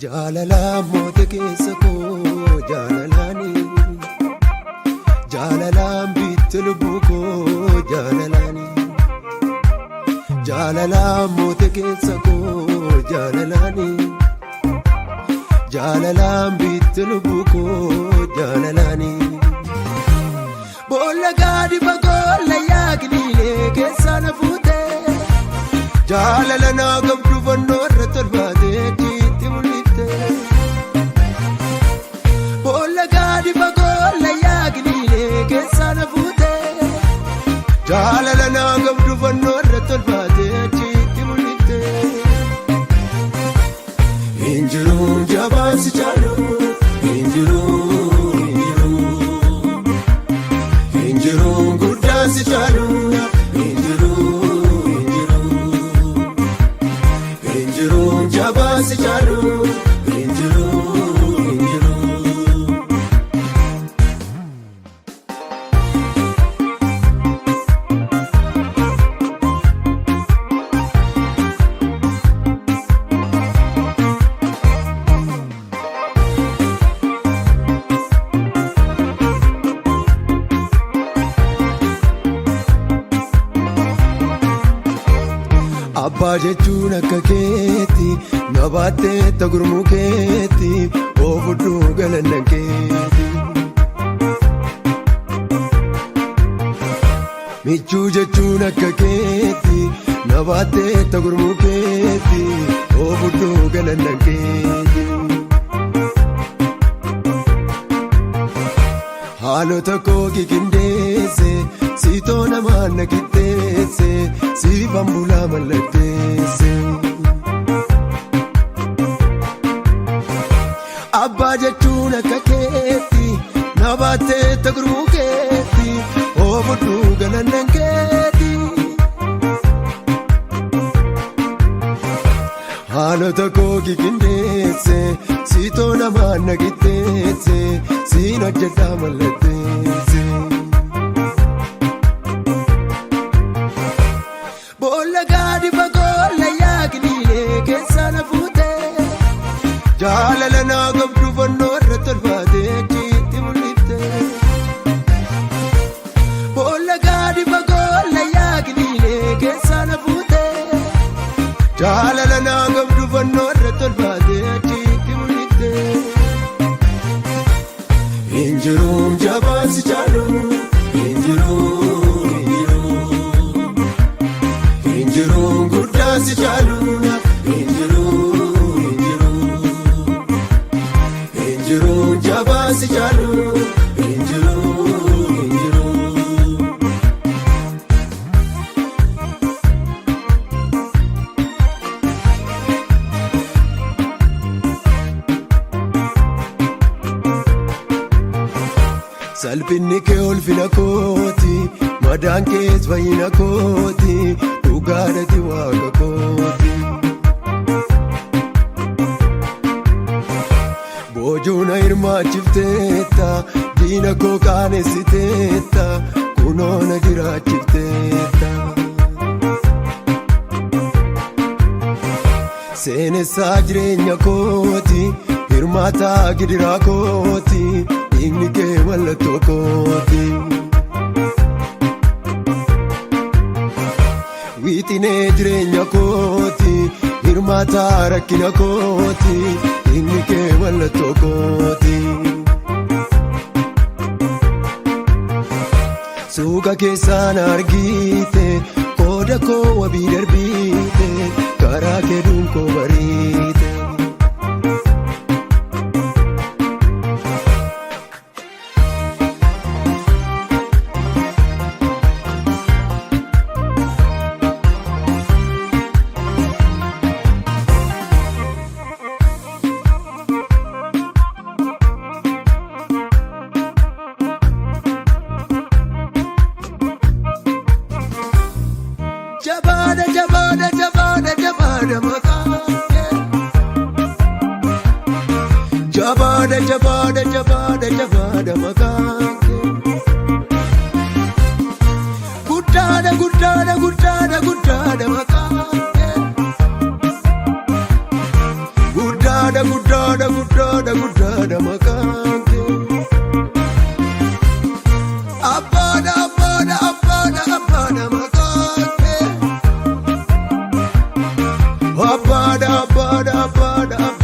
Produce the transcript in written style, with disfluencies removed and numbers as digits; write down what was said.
Jaalalaa moote keessa koo jaalalaani, jaalalaan bitte lubbuu koo jaalalaani, jaalalaa moote keessa koo jaalalaani, jaalalaan bitte lubbuu koo jaalalaani. Boolla gaadi fagoo layyaa giliilee keessa na fuute, jaalala naa qabdu fannoo irra tolfaatee achitti mul'ifte. Boolla gaadi fagoo layyaa giliilee keessa na fuute, jaalala naa qabdu fannoo irra tolfaatee achitti mul'ifte. Injiruu jabaan si caalu, injiruu, injiruu. Injiruu guddaan si caalu, injiruu, injiruu. Injiruu jabaan si caalu, injiruu, injiruu. Abbaa jechuun akka keetti na baattee gurmuu keetti oofudhuu galanna keetti. Michuu jechuun akka keetti na baattee gurmuu keetti oofudhuu galanna keetti. Haalota koo kikindeesse, siitoo namaa na qixxeesse, siifan bulaa mallatteesse. Abbaa jechuun akka keetti na baattee gurmuu keetti oofudhuu galannan keetti. Haalota koo kikindeesse, siitoo namaa na qixxeesse, siin hojjedhaa mallatteesse. Boolla gaadi fagoo layyaa giliilee keessa na fuute, jaalala naa qabdu fannoo irra tolfaatee achitti mul'ifte. Boolla gaadi fagoo layyaa giliilee keessa na fuute, jaalala naa qabdu fannoo irra tolfaatee achitti mul'ifte. Injiruu jabaan si caalu, injiruu, injiruu. Injiruu guddaan si caalu, injiruu, injiruu. Injiruu jabaan si caalu, injiruu, injiruu. Salphinni kee ulfina kooti, madaan kees fayyina kooti, dhugaadhati waaqa kooti. Boojuu na hirmaachifteetta, diina koo qaanessiteetta, kunoo na jiraachifteetta. Seenessaa jireenya kooti, hirmaataa gidiraa kooti, dhiigni kee mallattoo kooti. Wixinee jireenya kooti, hirmaataa rakkina kooti, dhiigni kee mallattoo kooti. Suuqa keessaan argite, qooda koo wabii darbite, karaa kee dunkoo bariite. Jabaadha, jabaadha, jabaadha, jabaadha maqaan kee. Jabaadha, jabaadha, jabaadha, jabaadha maqaan kee. Guddaadha, guddaadha, guddaadha, guddaadha maqaan kee. Guddaadha, guddaadha. Guddaadha, guddaadha, guddaadha maqaan kee. Abbaadha, abbaadha, abbaadha, abbaadha maqaan kee. Abbaadha, abbaadha, abbaadha, abbaadha.